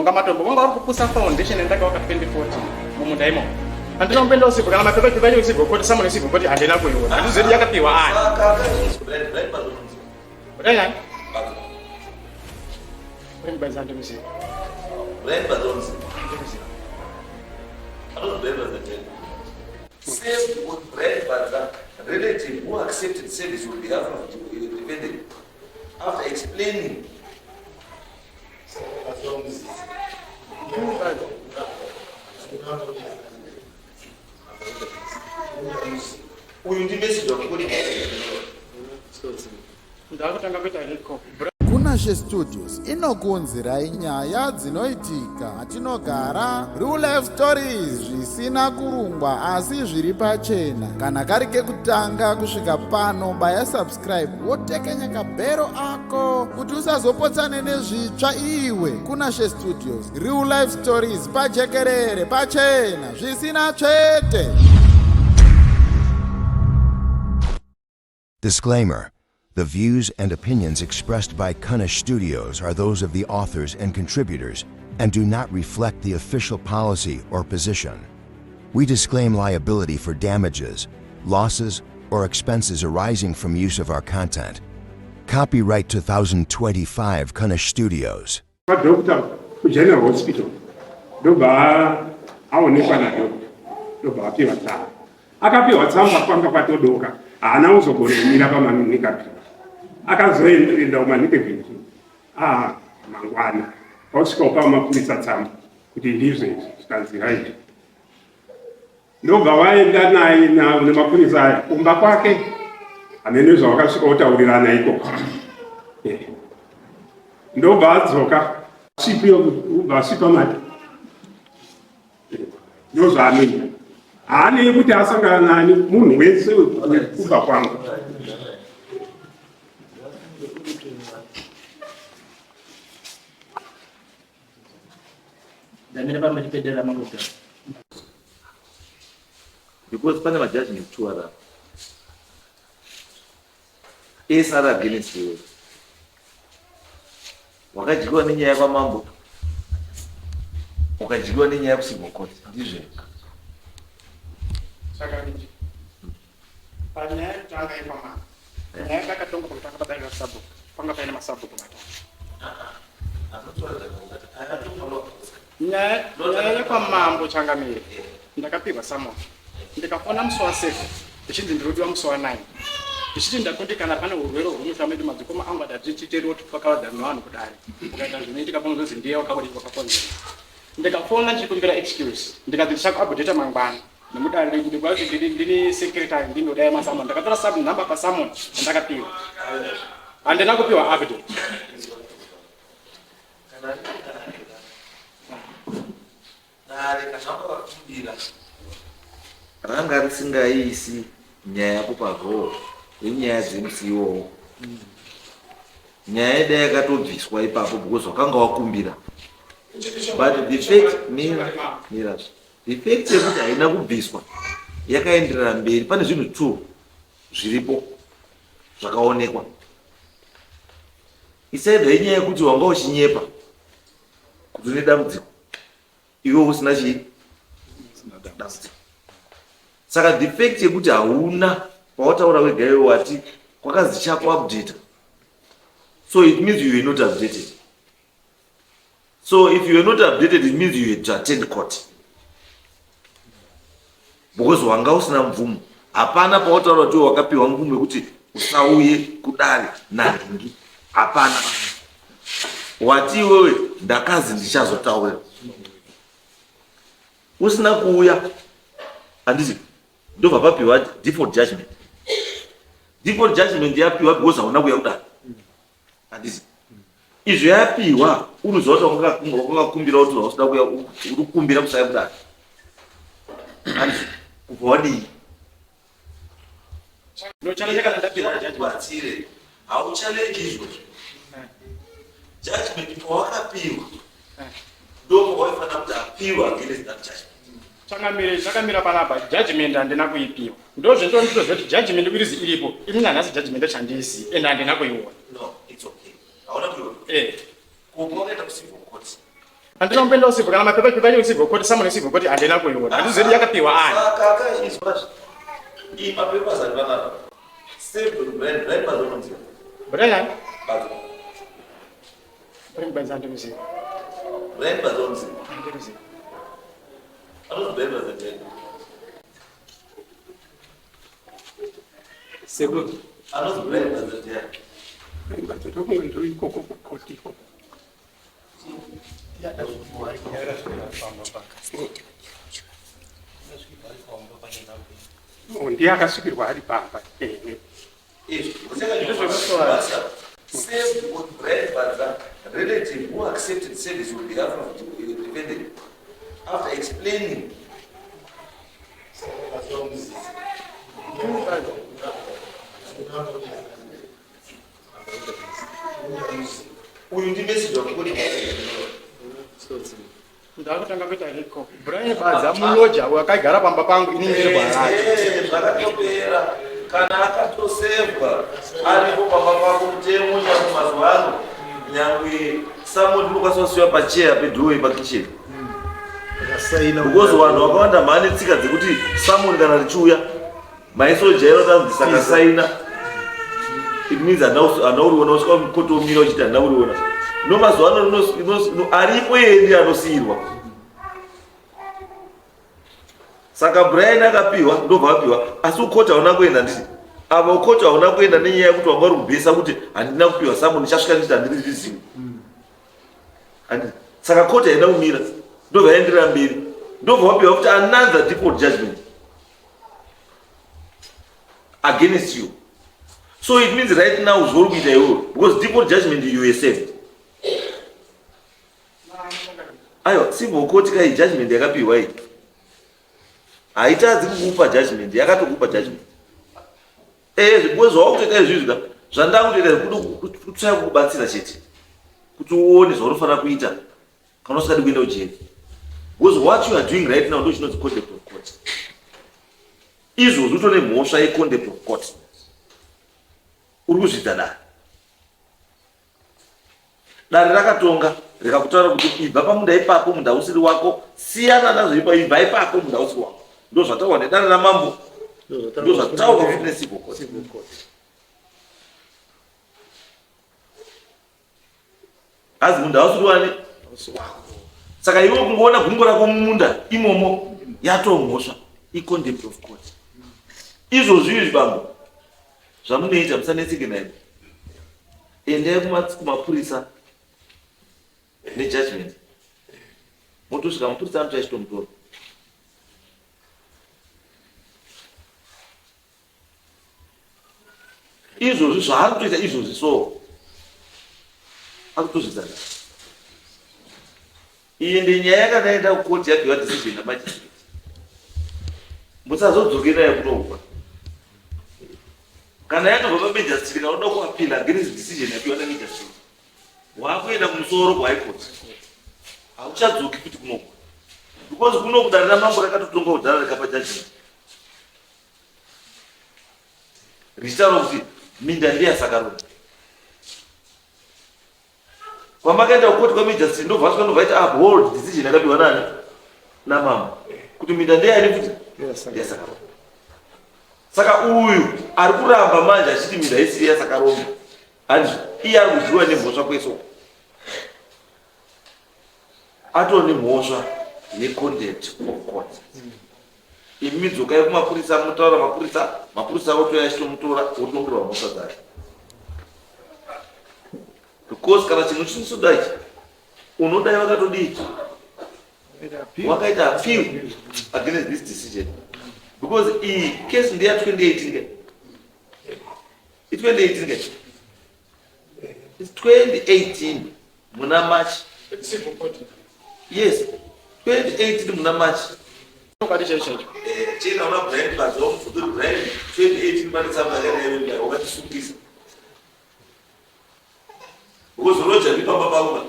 kunhonga matombo vanga vari kupusa foundation yandakavaka 2014 mumunda imomo. Handina kumboenda usiku kana mapepa pepa yacho usiku koti summon usiku koti handina kuiona. Handizivi yakapiwa ani. Brian ani? Brian Badza handimuzivi. Brian Badza unoziva? Handimuzivi. Anonzi Brian Badza ndiani? Served on Brian Badza, relative who accepted service on behalf of the defendant after explaining uyu ndi message wakuri Ndakutanga kuita recall. Kunashe Studios inokuunzirai nyaya dzinoitika matinogara, real life stories zvisina kurungwa asi zviri pachena. Kana kari kekutanga kusvika pano, baya subscribe wotekenya kabhero ako kuti usazopotsane nezvitsva iwe. Kunashe Studios, real life stories pajekerere, pachena, zvisina tsvete. Disclaimer The views and opinions expressed by Kunish Studios are those of the authors and contributors and do not reflect the official policy or position. We disclaim liability for damages, losses, or expenses arising from use of our content. Copyright 2025 Kunish Studios. Madoctor kuGeneral Hospital ndobva aonekwa nadoctor ndobva apiwa tsamba. Akapiwa tsamba kwanga kwatodoka, haana kuzogona kumira pamanikabhiti. Akazoenda kumanikabhiti ah, mangwana osvika opa mapurisa tsamba kuti ndizvo izvi zvikanzi right. Ndobva vaenda naye nemapurisa aya kumba kwake hameno zvavakasvika otaurirana ikoko eh. Ndobva adzoka svipi asvipa mati eh, ndozvaanoita haanei kuti asangana nani munhu wese wekubva kwangu. Ndamira pamberi pedera mangu. Because pane majudgment two ara ese ari against iwe. Wakadyiwa nenyaya kwamambo, ukadyiwa nenyaya kucivil court, ndizvo here? Saka panyaya yekutanga yekwamambo nyaya yatakatonga pakutanga padare rasabhuku panga paine masabhuku matatu nyaya yekwamambo changamire ndakapihwa samon ndikafona musi wa seven ndichinzi ndinodiwa musi wa nine ndichiti ndakundikana pane urwere hwemusha medu madzikoma angu adatichiteriwo tikakavadzana nevanhu kudare ukaita zvinoitika panozonzi ndiye wakakodi wakakonzera ndikafona ndichikumbira excuse ndikati ndichakuupdata mangwana Nemudare ndikuti ndini ndini secretary ndinodaya masamon ndakatora sub number pasamon andakapiwa handina kupiwa update. Dare kana wakakumbira ranga risingaisi nyaya yako paroo yenyaya dzemusi iwowo nyaya yedai yakatobviswa ipapo because wakanga wakumbira but the fact mira mira The fact yekuti haina kubviswa yakaenderera mberi, pane zvinhu two zviripo zvakaonekwa. It's either inyaya yekuti wanga uchinyepa kuti une dambudziko iwe usina chii dambudziko. Saka the fact yekuti hauna pawataura wega iwe wati kwakazi chako update, so it means you were not updated. So if you were not updated, it means you had to attend court. Because wanga usina mvumo. Hapana pawataura kuti wakapiwa mvumo yekuti usauye kudare nanhingi. Hapana. Wati iwewe ndakazi ndichazotaura. Usina kuuya. Handiti ndobva papiwa default judgment. Default judgment yapiwa because hauna kuuya kudare. Handiti izvo yapiwa unoziva kuti wakakumbira kuti wausida kuya uri kukumbira kusaya kudaro handiti kubva wadii batsire hauchalenji izvozvo judgment pawakapiwa ndopawaifanira kuti apiwa against that judgment. Changamire chakamira panapa judgment handina kuipiwa ndozvendoo nditoziva kuti judgment irizi iripo ini nanhasi judgment yacho handiizivi and handina kuiona. No, it's okay. Hauna kuiona. Eh. Kubva wakaenda kucivil court. Handina kumboenda kucivil kana mapepa pepa yekucivil court summon yecivil court handina kuiona. Handizivi yakapiwa ani. Saka akaizwa iyi mapapers ari panapa. Save Brian, Brian Badza unomuziva? Brian ani? Badza. Brian Badza handimuzivi. Brian Badza unomuziva? Handimuzivi. Anonzi Brian Badza ndiani? Sekuru. Anonzi Brian Badza ndiani? Brian Badza ndokunge ndiri ikoko kukoti ikoko. Oh, ndiye akasvikirwa ari pamba ehe. Saved with Brian Badza, relative who accepted service on behalf of the defendant after explaining uyu ndi message wakukoti Ndakutanga kuita recall. Brian Badza muloja wakagara pamba pangu ini ndiri kwaRacho. Eh, zvakatopera kana akatosevwa aripo pamba pako mutemo nyangwe mazuva ano nyangwe summon unokwanisa kusiwa pacheya pedoorway pakicheni because vanhu vakawanda mhane tsika dzekuti summon kana richiuya maisojaira kuti anzi saka saina it means handina kuriona usvika kotomira uchiti handina kuriona no mazuva ano aripo endi anosiyirwa saka Brian akapiwa ndobva apiwa asi ukoti hauna kuenda nditi apa ukoti hauna kuenda nenyaya yekuti wanga uri kubhesa kuti handina kupiwa summon ndichasvika nditi handiri zvizivi saka koti haina kumira ndobva yaenderera mberi ndobva wapiwa kuti another default judgment against you so it means right now zvauri kuita iwewe because default judgment you were served aiwa civil court kai judgment yakapiwa iyi haitadzi kukupa judgment yakatokupa judgment eh because zvawakutoita izvizvi ka zvandakutoita kutsvaya kukubatsira chete kuti uone zvaunofanira kuita kana usingadi kuenda kujeri because what you are doing right now ndo chinonzi contempt of court izvozvi utone mhosva yecontempt of court uri kuzvidza dare dare rakatonga rikakutaura kuti ibva pamunda ipapo munda usiri wako siyana nazvo ipa ibva ipapo munda usiri wako ndo zvataurwa nedare ramambo ndo zvataurwa futi necivil court hazi munda usiri wani saka iwe kungoona gumbo rako mumunda imomo yatomhosva icontempt of court izvozvi izvi bambo zvamunoita musanetseke nayo endai kumapurisa nejudgment motosvika mapurisa anotoya chitomutora izvozvi zvaari kutoita izvozvi so akutozvidzana iyi ndi nyaya yakadaenda kukoti yapiwa decision namagistrate musazodzokera yakunobva kana yatobva pamagistrate kana unoda kuappeal against decision yapiwa namagistrate wakuenda kumusoro kuhigh court hauchadzoki futi kunobva because kuno kudare ramambo rakatotonga kudhara rikapa judgment richitaura kuti minda ndeyasakarona kwamakaenda kukoti kwamagistrate ndobva vasvika ndobva vaita uphold decision yakapiwa nani namambo kuti minda ndeyani futi ndeyasakarombe saka uyu ari kuramba manje achiti minda isiri yasakarombe handizvo iye ari kudyiwa nemhosva kwese uko atone mhosva yecontempt of court imi dzokai kumapurisa mutaura mapurisa mapurisa otoya achitomutora otongerwa mhosva dzake because kana chinhu chinosoda ichi unodai vakatodii wakaita appeal against this decision because iyi case ndeya 2018 ke i2018 ke its 2018 muna March. Yes, 2018 muna March. Chokwadi chaicho chaicho. Chena una Brian Badza wamubvunza kuti Brian 2018 pane tsamba yakaenda wakatisungisa. Because roja ndi pamba pangu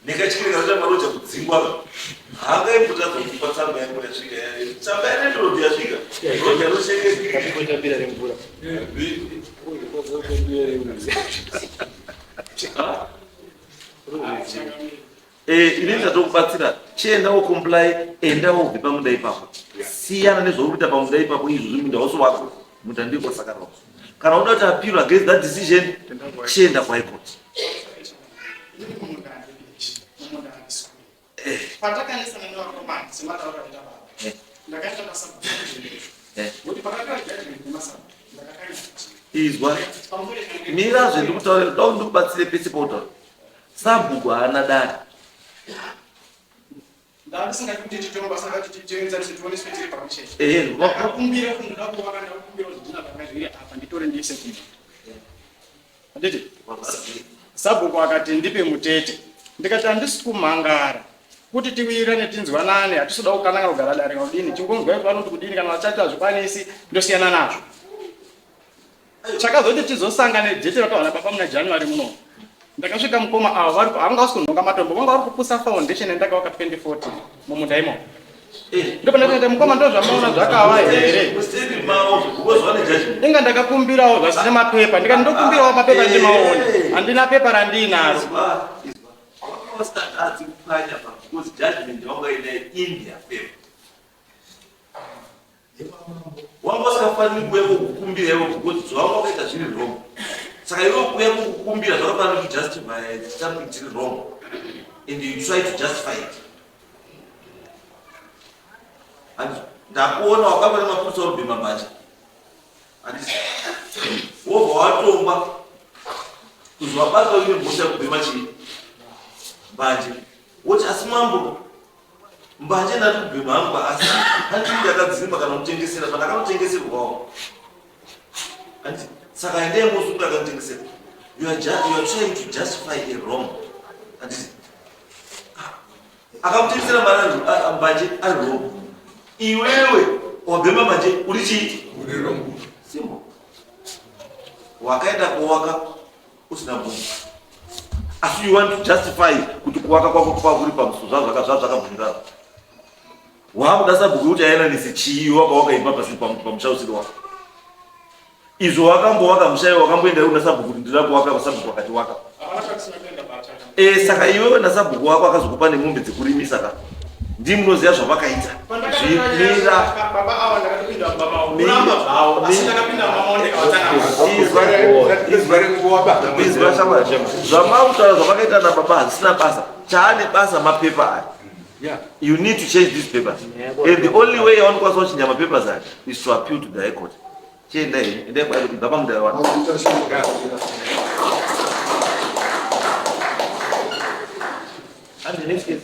nekachikiri kana roja kudzingwa haangaimbotadza kupa tsamba yangu yasvika tsamba yalandlord yasvika roja rochengeta bira remvura. Eh, ini ndatokubatsira chienda wocomply enda wobve pamunda ipapo siyana nezvauri kuita pamunda ipapo izvozvi munda wose wako munda ndiko saka kana uda kuti appeal against that decision chienda kuhigh court. Pandakanesana nevakomana sematauro aita baba, ndakaenda pasabhuku kuti pakapiwa judgment nemasabhuku ndakakanya. Izwa, mirazve ndikutaura dau ndikubatsire pese pautaura. Sabhuku haana dare. Ndandisingadi kuti titongo saka titenzarise tioneswe tiri pamwe chete. Ehe, Ndakakumbira kuti ndoda kuvaka, ndakumbira kuti zvidhina zvanga zviri apa nditore ndiise kumba. Handiti? Sabhuku akati ndipe mutete. Ndikati handisi kumhangara. Kuti tiwirirane tinzwanane, hatisi kuda kukananga kugara dare kana kudini. Chingonzwai kuti vanoti kudini kana vachati hazvikwanisi ndosiyana nazvo. Chakazoti tizosangane jete rakawana baba muna January muno. Ndakasvika mukoma avo vari havanga vasi kunhonga matombo, vanga vari kupusa foundation yandakavaka 2014 mumunda imomo. Ndopandakaita mukoma ndozvamaona zvakava here? Inga ndakakumbirawo zvasina mapepa, ndikati ndokumbirawo mapepa ndimaone. Handina pepa randiinaro. Wanga usikafaniri kuuya kokukumbira iwe because zvawanga wakaita zviri wrong. Saka iwe kuuya kokukumbira zvakafanira to justify something chiri wrong and you try to justify it. And ndakuona wakaba nemapurisa uri kubhema mbanje. Handiti wobva watongwa kuzi wabatwa uine mhosva yekubhema chii mbanje woti asi mambo Mbanje ndati kubhema hangu asi handii ndakadzimba kana kutengesera zvandakanotengeserwawo. Handiti saka endai mosunga akanotengesera. You are, you are trying to justify a wrong. Handiti akamutengesera mari mbanje ari wrong. Iwewe wabhema mbanje uri chii? Uri wrong. Simple. Wakaenda kowaka usina mvumo asi you want to justify kuti kuvaka kwako kwakuri pamuso zvazvakabvumirana wakuda sabhuku kuti ayananise chii waka wakaimba pasi pamusha usiri wako izvo wakambowaka musha iwe wakamboenda una sabhuku kuti ndinoda kuwaka sabhuku akati waka e, saka iwewe nasabhuku wako akazokupa nemombe dzekurimisa ka ndii munoziva zvavakaita zvimira zvamautaura zvavakaita nababa hazvisina basa chaane basa mapepa aya you need to change these papers and the only way yavanokwanisa kuchinja mapapers aya is to appeal to the high court chienda henyu endai kwaiko ibva pamunda wevanhu And the next case.